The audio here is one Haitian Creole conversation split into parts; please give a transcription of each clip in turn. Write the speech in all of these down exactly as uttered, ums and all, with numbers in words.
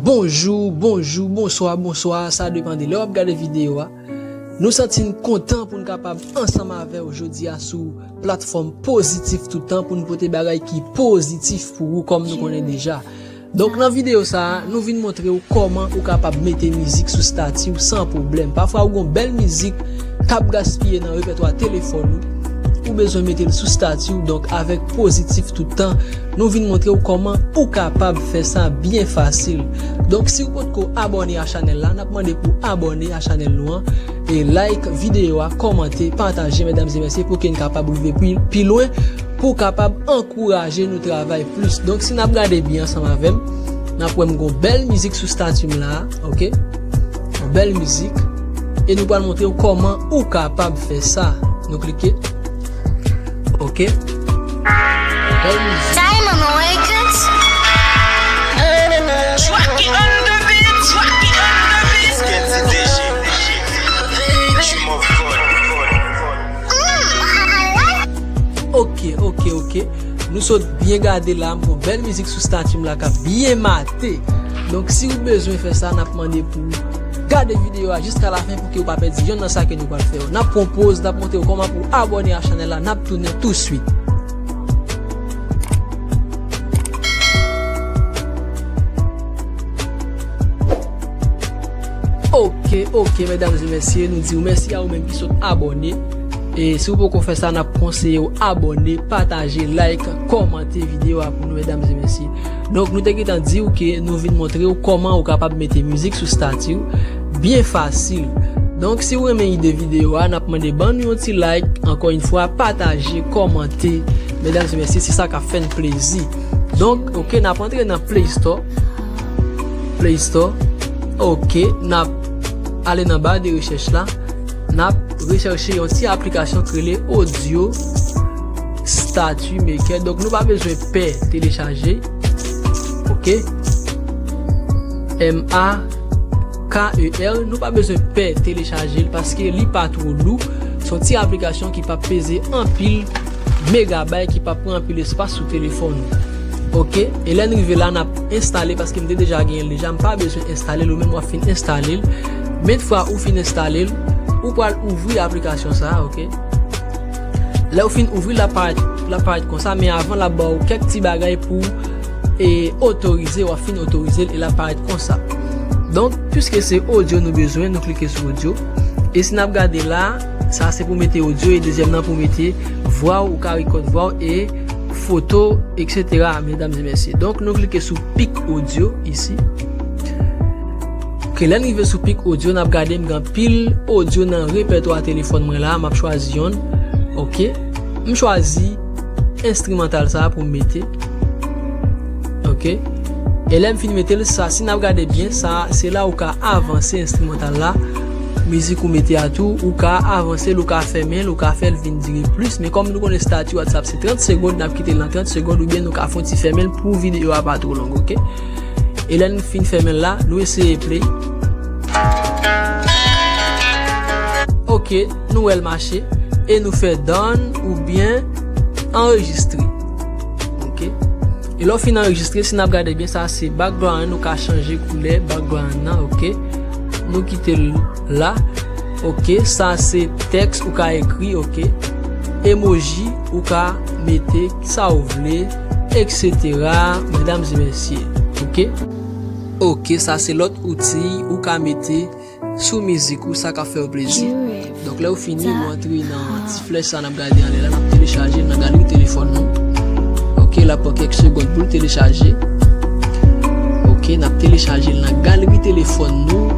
Bonjou, bonjou, bonswa, bonswa, sa depann de lè w ap gade videyo a. Nou santi n kontan pou n kapab ansanm avè w jodi a sou platfòm Pozitif Toutan pou n pote bagay ki pozitif pou ou kòm nou konnen deja. Donk nan videyo sa a, nou vin montre w kòman ou kapab mete mizik sou stati w san pwoblèm. Pafwa ou gon bèl mizik k ap gaspiye nan repètwa telefòn ou, ou bezwen mete l sou stati w. Donk avèk Pozitif Toutan, nou vin montre w kòman ou kapab fè sa byen fasil. Donk si w potko abòne a chanèl la, n ap mande pou w abòne a chanèl nou an, e like videyo a, kòmante, pataje, medam e mesye, pou ke n kapab rive pi, pi lwen, pou w kapab ankouraje nou travay plis. Donk si n ap gade byen ansanm avè m, n ap wè m gon bèl mizik sou stati m la, oke? Yon bèl mizik. E nou pral montre w kòman ou kapab fè sa. Nou klike. Oke. Bèl mizik. Diamond Records. Track it on the beat. Track it on the beat. Kenzie D J. Dream of God. Oke, oke, oke. Nou sot byen gade la, m gon bèl mizik sou stati m la k ap byen mate. Donk si w bezwen fè sa, n ap mande pou w gade videyo a jiska lafen pou ke w pa pèdi yonn nan sa ke nou pral fè yo. N ap pran poz, n ap montre w kòman pou w abòne a chanèl la, n ap tounen touswit. Oke, oke, medam e mesye, nou di w mèsi a ou menm ki sot abòne. E si w poko fè sa, n ap konseye w abòne, pataje, like, kòmante videyo a pou nou, medam e mesye. Donk, nou te gentan di w ke nou vin montre w kòman ou kapab mete mizik sou stati w byen fasil. Donk, si w renmen ide videyo a, n ap mande ban nou yon ti like, ankò yon fwa, pataje, kòmante, medam e mesye, se sa k ap fè n plezi. Donk, oke, n ap antre nan Play Store. Play Store. Oke, n ap ale nan ba de rechèch la. N ap rechèche yon ti aplikasyon k rele Audio Stati Maker. Donk, nou pa bezwen pè telechaje. Oke? M A K E R, nou pa bezwen pè telechaje l paske li pa twò lou. Se yon ti aplikasyon ki p ap peze anpil megabay, ki p ap pran anpil espas sou telefòn ou. Oke? E lè n rive la, n ap enstale, paske m te deja genyen l deja, m pa bezwen enstale l, ou menm w ap fin enstale l. Men fwa ou fin enstale l, ou pral ouvri aplikasyon sa a, oke? Lè w fin ouvri l, l ap parèt, l ap parèt konsa, men avan l ap ba w kèk ti bagay pou w, e, otorize, w ap fin otorize l, e l ap parèt konsa. Donk, piske se odyo nou bezwen, nou klike sou odyo. E si n ap gade la, sa se pou mete odyo, e dezyèm nan pou mete vwa w, ou ka rekòd vwa w, e foto, etsetera, medam e mesye. Donk, nou klike sou Pic Audio isi. Oke, lè n rive sou Pic Audio, n ap gade m gen anpil odyo nan repètwa telefòn mwen la, m ap chwazi yonn. Oke, m chwazi enstrimantal sa a pou m mete. Oke. E lè m fin mete l, sa, si n ap gade byen, sa, se la ou ka avanse enstrimantal la. Mizik ou mete a tou, ou ka avanse l, ou ka fèmen l, ou ka fè l vin dire plis. Men kòm nou konnen estati WhatsApp se trant segonn, n ap kite l nan trant segonn, oubyen nou ka fè yon ti fèmen l pou videyo a pa twò long, oke? E lè n fin fèmen l la, nou eseye play. Oke, nou wè l mache. E nou fè done oubyen anrejistre. Oke. E lè w fin anrejistre, si n ap gade byen, sa se background, ou ka chanje koulè background nan, oke. Nou kite l la. Oke, sa se tèks ou ka ekri, oke. Emoji ou ka mete sa ou vle, etsetera, medam e mesye. Oke? Oke, sa se lòt outi ou ka mete sou mizik ou, sa k ap fè w plezi. Donk, lè w fini, ou antre nan ti flèch sa n ap gade anlè la, n ap telechaje l nan galri telefòn nou. Oke, l ap pran kèk segonn pou l telechaje. Oke, n ap telechaje l nan galri telefòn nou,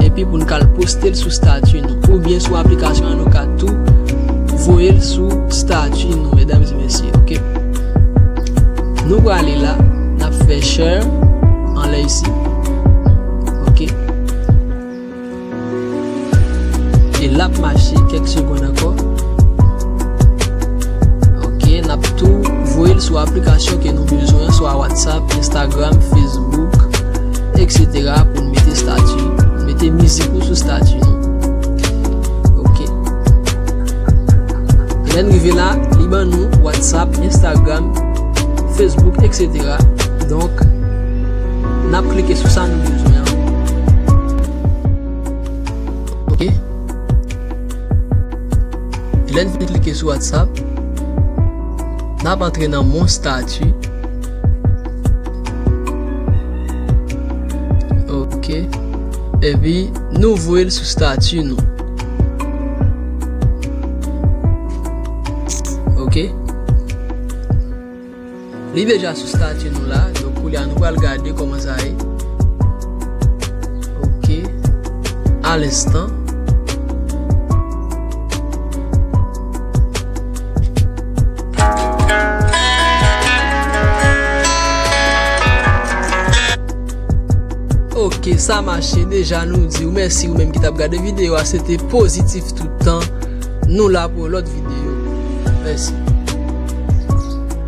epi pou n ka al poste l sou estati nou, oubyen sou aplikasyon an, nou ka tou voye l sou estati nou, medam e mesye, oke? Nou prale la, n ap fè share anlè isi, oke? E l ap mache kèk segonn ankò. Oke, n ap tou voye l sou aplikasyon ke nou bezwen, swa WhatsApp, Instagram, Facebook, etsetera, pou n mete estati, mete mizik ou sou estati nou. Oke. E lè n rive la, li ban nou WhatsApp, Instagram, Facebook, etsetera. Donk, n N ap klike sou sa nou bezwen an. Ok. Lè n fin klike sou WhatsApp, n ap antre nan Mon Statut. Ok. Epi, nou voye l sou statut nou. Ok. Li deja sou statut nou la, donk koulye a nou pral gade kòman sa ye. Ok. A lenstan. Ok, sa mache deja, nou di w mèsi ou menm ki t ap gade videyo a, se te Pozitif Tout Tan. Nou la pou yon lòt videyo. Mèsi.